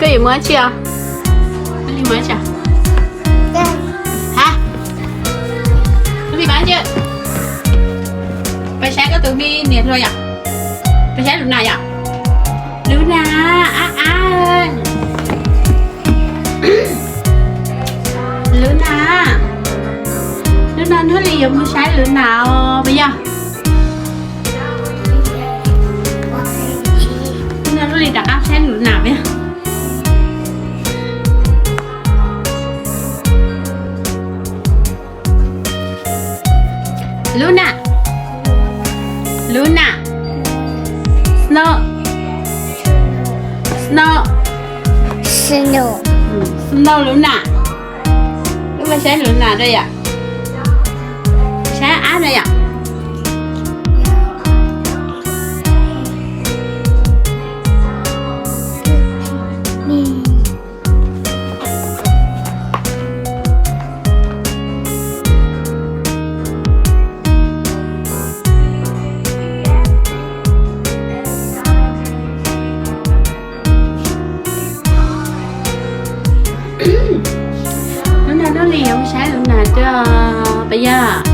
Mus dab tsi os? Mus dab tsi? Ha? Mus dab tsi? Peb saib koj tus me niam hluas yom. Peb saib Luna yom. Luna, ab ab. Luna, hnub no Hnub Lis yuav mus saib Luna os puas yog? Hnub no Hnub Lis rov qab saib Luna puas yog? Luna, Luna, Snow, Snow, Snow, Luna. Wb mus saib Luna rau yom. Saib ab rau yom. Hnub no Hnub Lis yuav mus saib Luna dua puas yog?